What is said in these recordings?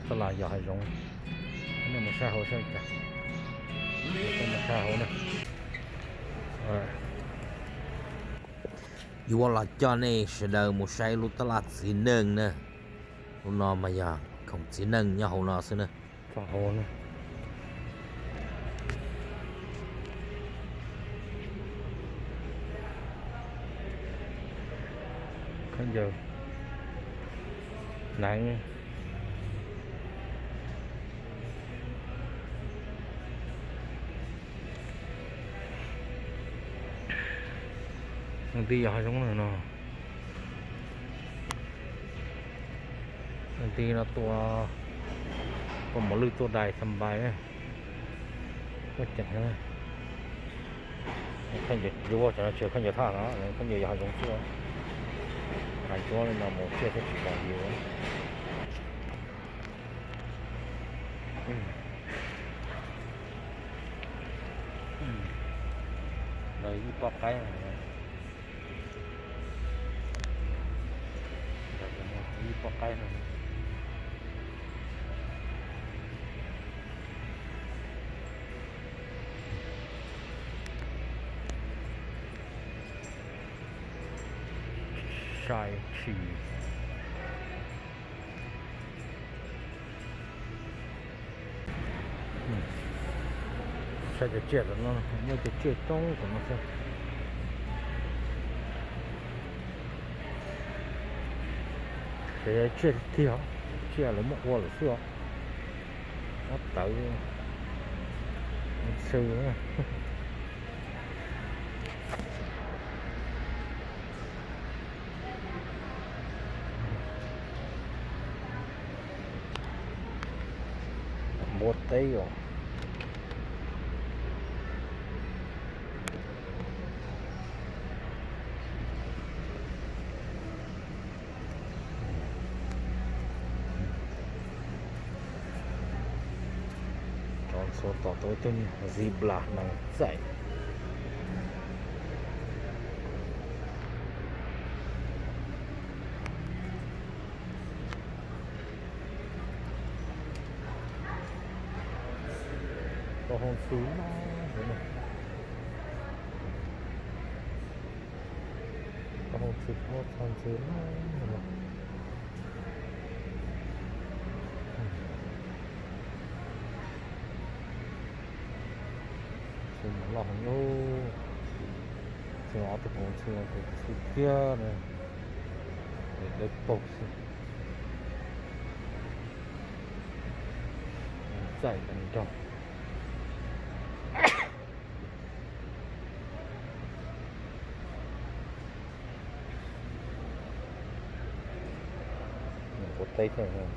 Tab las yog hav zoov, nej mus saib hauv saib cas, mus saib hauv na. Yuav los coj nej sawv daws mus saib lub tab laj txiv neej na. Lub no mas yog khoom txiv neej nyob hauv no xwb na. Khaub ncaws, hneev. Leej twg yog hav zoov no, leej twg no tua, tua mos lwj tua dais tha npais, tuaj ceev. Khaub ncaws cuab, cov no tsis yog khaub ncaws thaj no, khaub ncaws yog hav zoov xwb. Hav zoov li no mus tsiaj thiaj tsis los yus. Lawv ib pob qaib, ib pob qaib no. Sai tshis. Saib cov tsiaj tom no, muaj cov tsiaj coob tom no xwb. Ces tsiaj tiag, tsiaj lawv muab ua lawm xwb os. Ob tawv, xwb. Npua teb os. Cov ntxhua tos tau ib tug niag zib las nees txaim. Tau hau ntxhw loj, tau hau ntxhw loj, tau ntxhw loj. Ntxhw mas loj heev lauj. Ntxhw ob tug koom ntxhw, ntxhw tiag na. Dawb paug xwb. Txaij tas nrho. Npua teb thiab.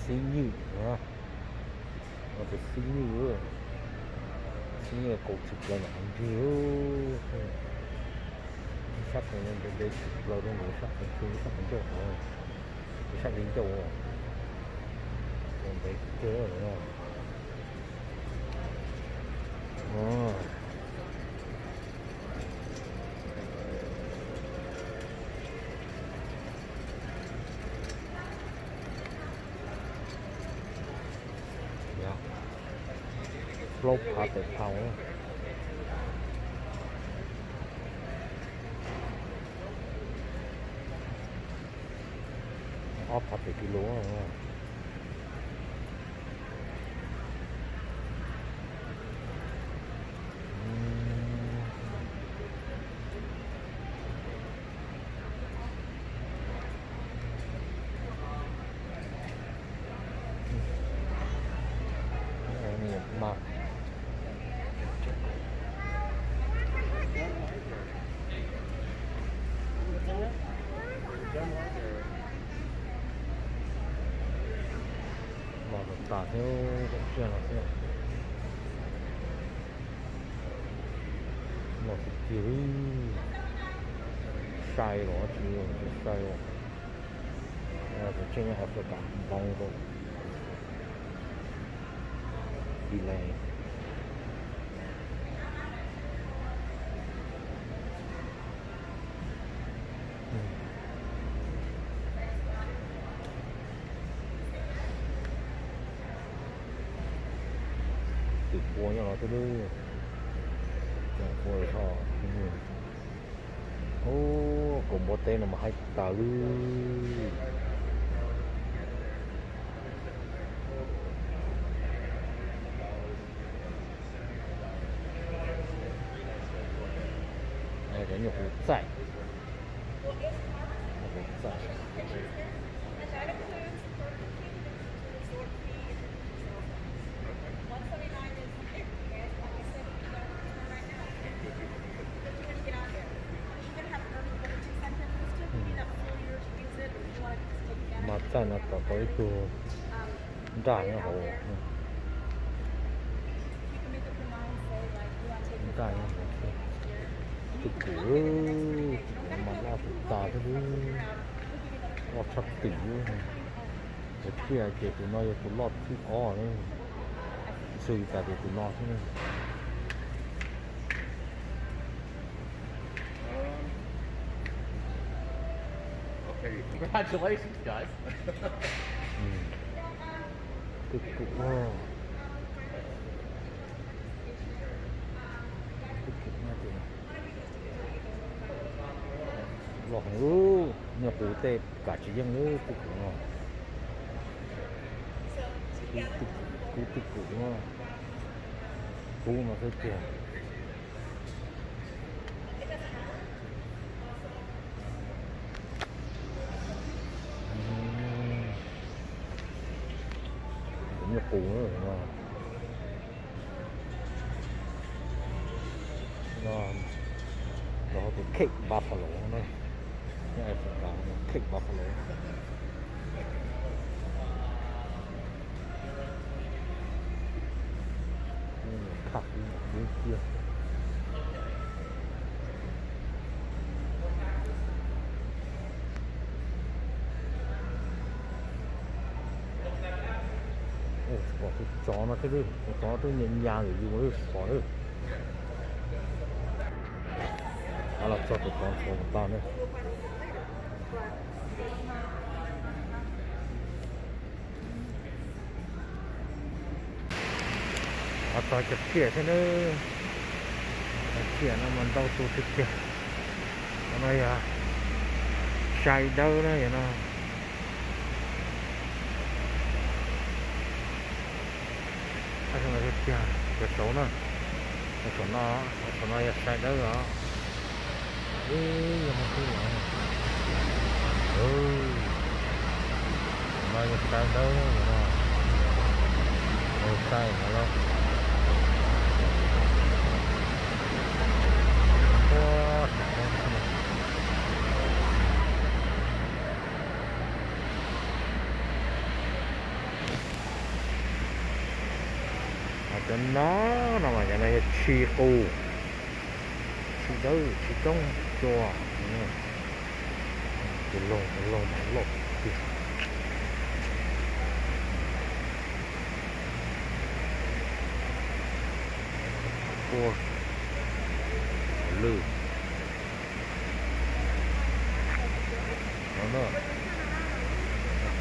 Xib nyuj, no tus xib nyuj, xib nyuj kaus txwm plaws nram qhov nrig. Sab qhov ntev ntev txwm plaws rau nkaus sab qhov txwv sab qhov ncauj hauv, sab li ncauj. Ntev kawg no. Plaub phav pem phav. Ob phav pem kis lus. Los tas tas thiab, tsiaj no xwb. Los tiag tiag li. Sai los tsis sai los. Tus tsiaj nyob Africa npoo rau delay. Nyob no thiab lub, ub, kaum npua teb no mas haib tas li. Cov nyuj qus txaij, nyuj qus txaij. Mas txaij no tom tau ib tug nraj nyob hauv. Nraj nyob hauv. Twj kum, twj kum mas loj tas tas thiab, loj tshaj twm. Cov tsiaj ces tus no yog tus loj thib ob, xws tas tus tus no xwb. Congratulations, guys. Twj kum, twj kum no ces loj heev, nyuj qus tej kam tsis yeej li twj kum no. Kub twj kum, kub twj kum no, kub no xwb tiag. Tus nyuj qus no, no, no tus Cape Buffalo na, nyob Africa no Cape Buffalo. Khaj ub ub tiag. Pom tus tsov no thiab, tus tsov no twb nyas nyas lawm yus mus pom lawm. Los txog tus tsov ntxhua mus tau na. Ho txog cov tsiaj thiab na, cov tsiaj no mas ntau tus tiag tiag. Qhov no yog sai dawb na yog no. Cov saud na, cov saum no, cov saum no yog sai dawb os. Ib yog muaj tub los, no yog sai dawb no, sai no los. Cov no, no mas cov no yog tshis qus, tshis dawb tshis coob cua. Tus laug, tus laug mas loj tiag. Ua, mos lwj. No na,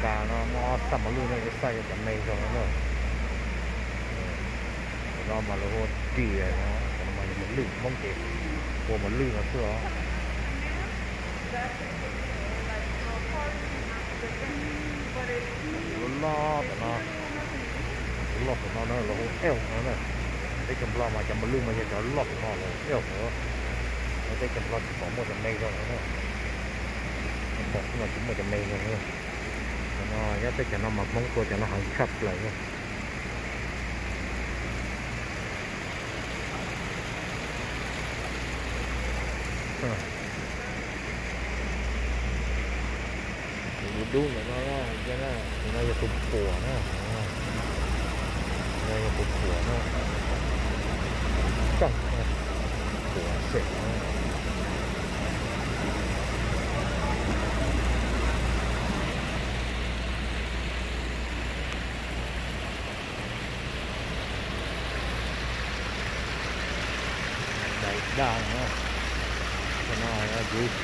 kas no muaj ob xaj mos lwj no, ib xaj yog cov me zog no na. Cov no mas lawv hu ua riam no, cov no mas yog mos lwj, Hmoob ces hu ua mos lwj no xwb os. Tus loj loj tom no, tus loj tom no na lawv hu elk no na. Teb chaws Nplog mas cov mos lwj mas yog cov loj tom no lawv hu elk. Teb chaws Nplog tsis pom muaj cov me zog no na. Pom xwb mas tsis muaj cov me zog na. Cov no nyob teb chaws no mas Hmoob tua cov no heev tshaj plaws na. Tus dub dub ntawm no, tus no yog tus puam na. Tus no yog tus puam na. Txaj, puam xwm na. Dais daj no, cov no yus,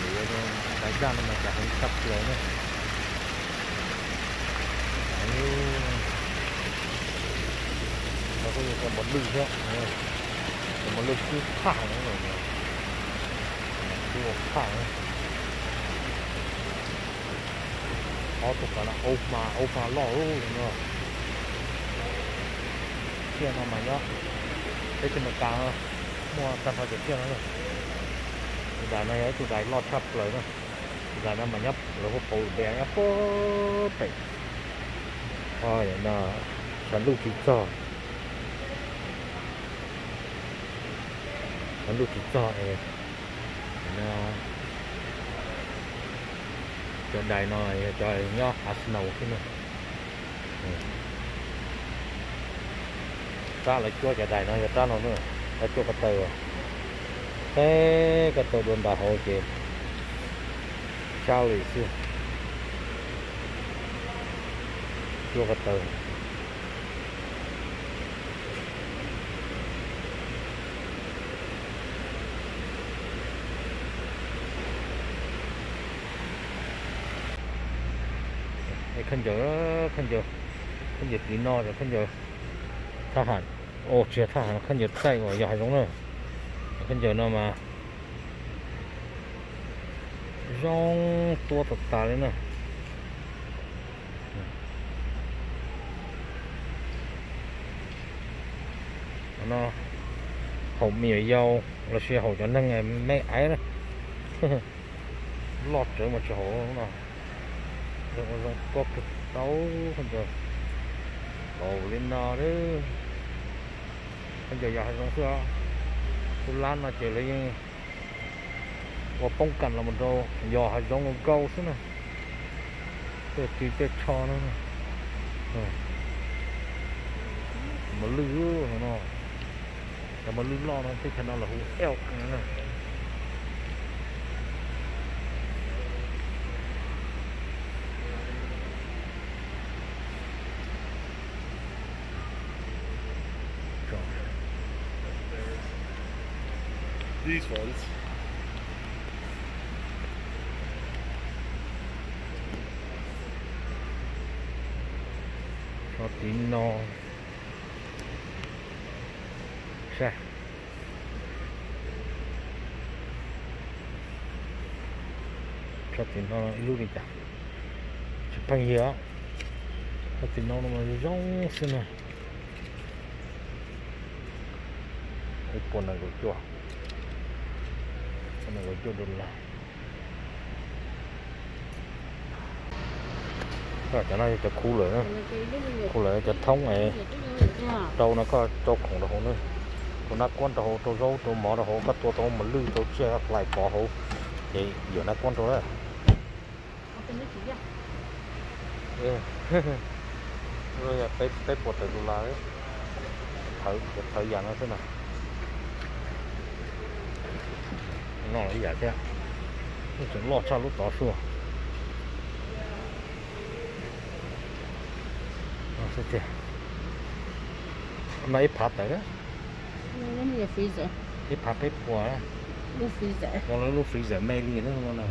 dais daj no mas cas heev tshaj plaws na. Cov mos lwj thiab, cov mos lwj kub phaj, kub phaj. Ob tug qhov no, ub, hma, ub, hma loj no. Tsiaj no mas nyob teb chaws Amelikas muaj tag nrho cov tsiaj no. Tus dais no yog ib tug dais loj tshaj plaws na. Tus dais no mas nyob lawv hu pauv npe nyob puag pem. Xav ntuj tsis txog, xav ntuj tsis txog es cov dais no yog cov nyob hav snow xwb na. Rab lawv cuab cov dais no yog rab no na, lawv cuab ko taw, teb ko taw dua ntas hauv ces tsab li xwb, cuab ko taw. Khaub ncaws, khaub ncaws, khaub ncaws tim no, khaub ncaws thab ham, tsis yog thab ham, khaub ncaws thaij uas yos hav zoov na. Khaub ncaws no mas zoo tuab tas tas li na. No haum me nyuam yaus los sis haum cov neeg me aiv na. Loj tsawv mas tsis haum no. Zoo tuab kawg tau, khaub ncaws li no, khaub ncaws yos hav zoov xwb. Tus lab no ces lawv yeej ua poob kam los mus rau yos hav zoov nkaus xwb na. Tej ris tej tsho na. Mos lwj no, cov mos lwj loj no teb chaws no lawv hu elk na. These ones. Tso tim no. Saib, tso tim no ib lub li cas, tsis pheej yig. Tso tim no zoo xwb na. Ib puas nees nkaum cuaj, nees nkaum cuaj dollar. Cov no yog cov khu lawm, khu lawm cov thoob es rau no koj rau khoom rau hauv na. Rau nab kuab rau hauv, rau zaub rau mov rau hauv, koj tua tau mos lwj tau tsiaj hlais pov hauv ces yuav nab kuab rau na. Peb puas tawm dollar, thawv yam no xwb na. No ib yam thiab, tseem loj tshaj lub tod sua. No ib phav tawm, ib phav peb puas, lub freezer me li na. No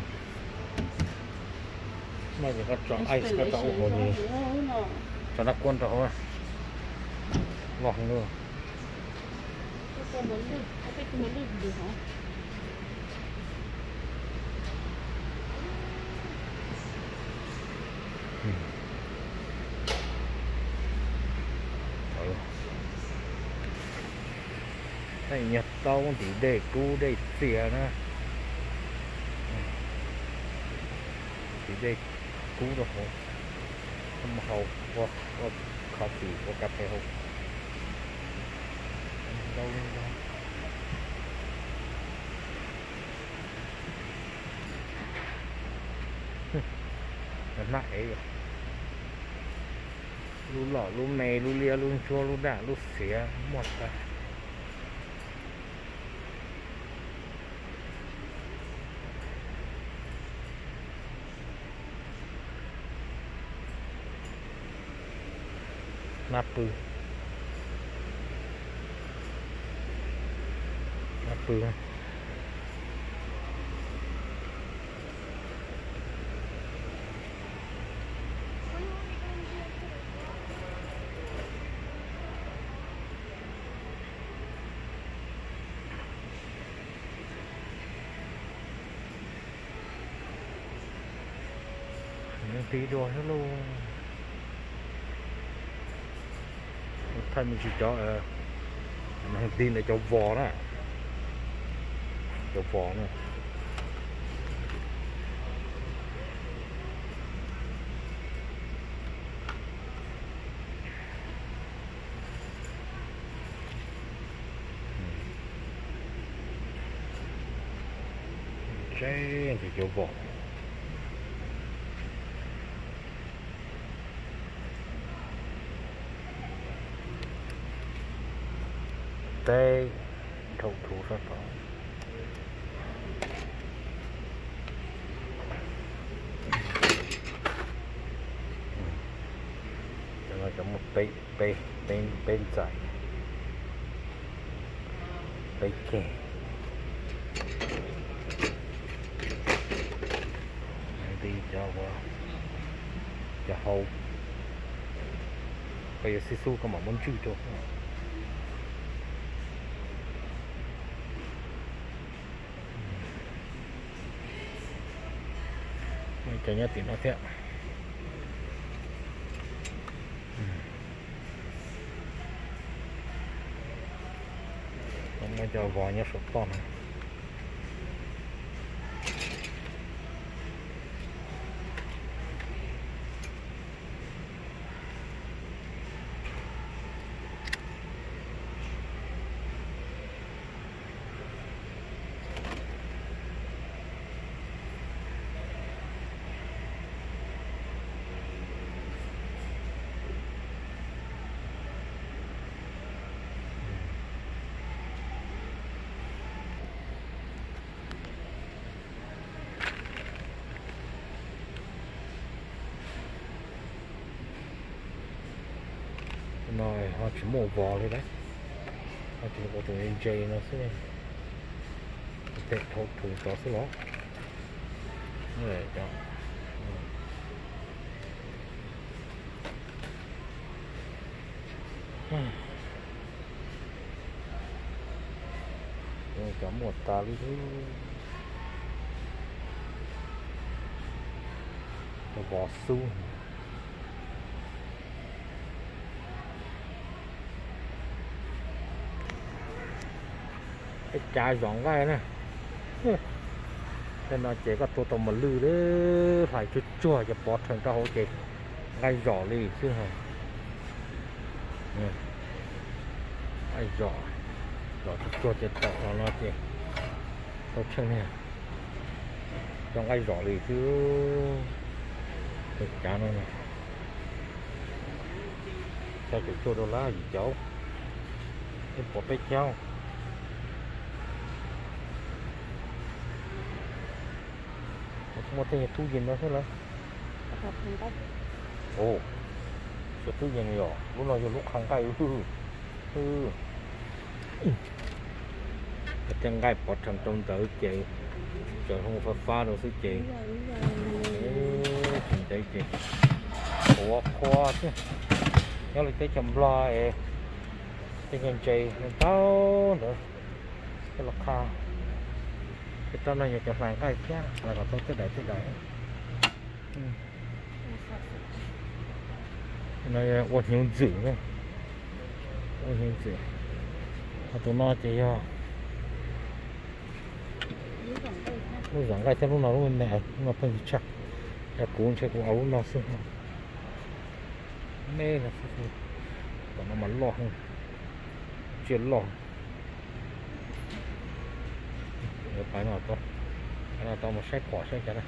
ces koj tso ice, koj tso ub hauv ces tso nab kuab rau hauv, loj heev li. Nyuag taub ntim dej kub dej txias na, ntim dej kub rau hauv, ua coffee ua kas fes hauv. Hnab ev, lub loj lub me, lub liab lub ntsuab, lub daj lub xiav muaj tas. Hnab pw, hnab pw. Nti dua thiab lauj. Thaij me ntsis cov, nti ntawd cov vos na. Cov vos na. Teb ntawm cov vos. Teb dhau thuv sab tod. Cov no cov muaj peb, peb, peb ntxais, peb ceg. Nti cov, cov hau, koj yuav xib xub koj mam muab ntswj rau. Muaj ib co nyob tim no thiab. Muaj ib co vos nyob saum toj no. No ho tsis muaj vos li lauj, ho tseem ua tus ntse no xwb. Tes dhau thuv tod xwb los. Cov muaj tas li thiab. Vos xub. Peb cav zom nqaij na. Tej no ces koj tua tau mos lwj li, hlais tsuag tsuag ces pov rhees rau hauv ces nqaij zom li xwb. Nqaij zom, zom tsuag tsuag ces tawm los no ces tau tsheej niag, cov nqaij zom li xwb. Tus cav no, xya caum cuaj dollar yim caum, ib puas peb caug. Muaj tej tub yees no xwb lawm. Ov, tub yees yom, lub no yog lub qha nqaij. Tej nqaij pov rhees rau ntawd ces tseem hoo fab fab rau xwb ces tsis ntev ces ua qhua xwb. Nyob li teb chaws Nplog es tej ntse ntse ntau ntawd, tej los qha. Tej rab no yog cov hlais nqaij thiab, hlais kom tau tej daim tej daim. No ua hnyuv ntxwm, ua hnyuv ntxwm. Ho tus no ces yog lub zom nqaij thiab, lub no lub me me, lub no pheej tsis tshaj. Yog kuv ntshe kuv ua lub no xwb. Me no xwb, tom no mas loj, tsiaj loj. Pais no, pais no tau mus saib phom saib cas na.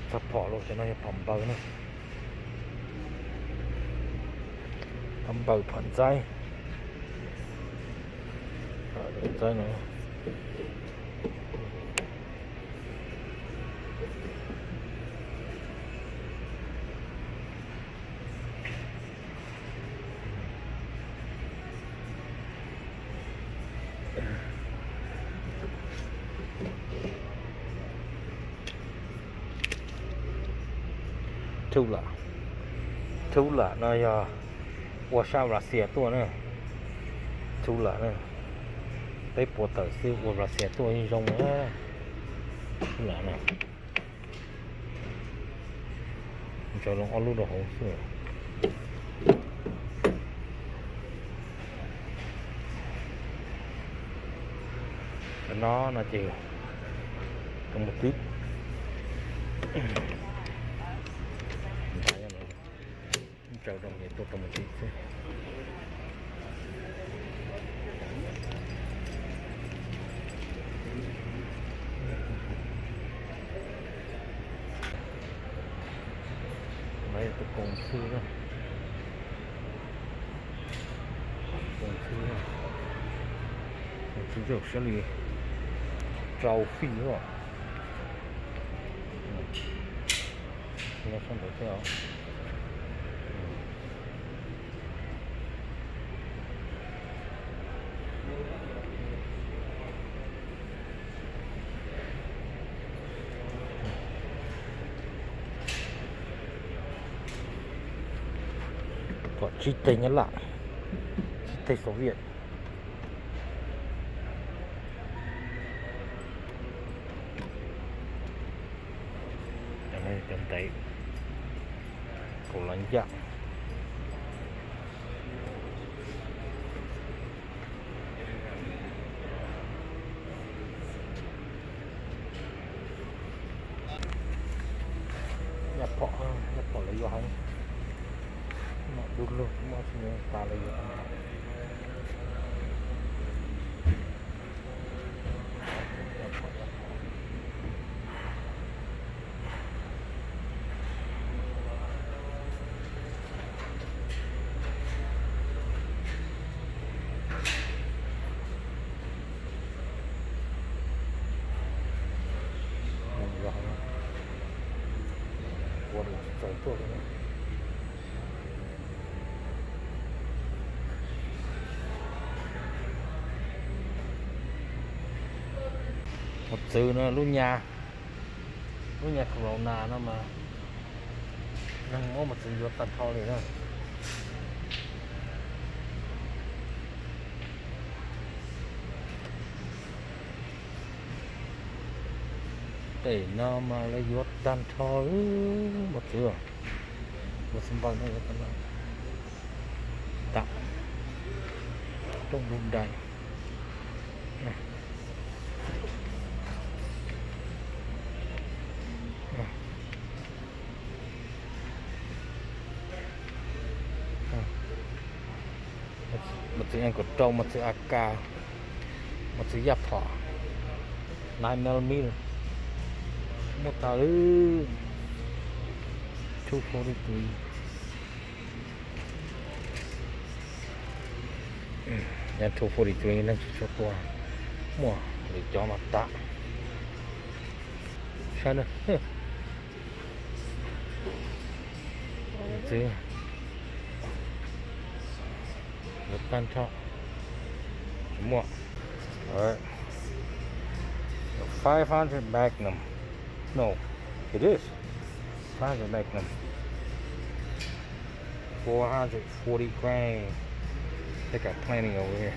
Txog phom los, cov no yog phom npaws na. Phom npaws phom ntxaib, ntxaib no. Thub lam, thub lam no yog ua sab Russia tuaj na. Thub lam na, peb puas tawm xwb ua Russia tuaj yeej zoo na. Thub lam na. Ntsaws loo ob lub rau hauv xwb. Cov no no ces rau mus twb. Ntsaws rau ces tuaj rau mus twb xwb. Lawv yog tus koom xwb na. Koom xwb na. Koom xwb zaum siab li rau fij os. Los sab ntawd thiab os. Kom tsib teg Nyab Laj, tsib teg Soviet. Cov ntev, kaum los ncaj. Yaj phom, yaj phom lawv yuav heev. Mam dub lug muaj tsis tas lawv yuav. Ua tsis txaus tuaj li. Mos txwv no lub nyas, lub nyas Corona no mas neeg muab mos txwv yuav tag nrho li na. Tej no mas lawv yuav tag nrho mos txwv, ua xi npawg no yuav tag nrho. Tam rooj lub dais. Mos txwv A kaum rau, mos txwv A K, mos txwv yaj phom nine millimeter. Muaj tag li two forty-three. Nyob two forty-three neeg tsis tshua tuaj, muaj lwm cov mas tam. Saib na, txwv yuav tag nrho, tsis muaj. Five hundred Magnum. No, it is five hundred Magnum. Four hundred forty grain. They got plenty over here.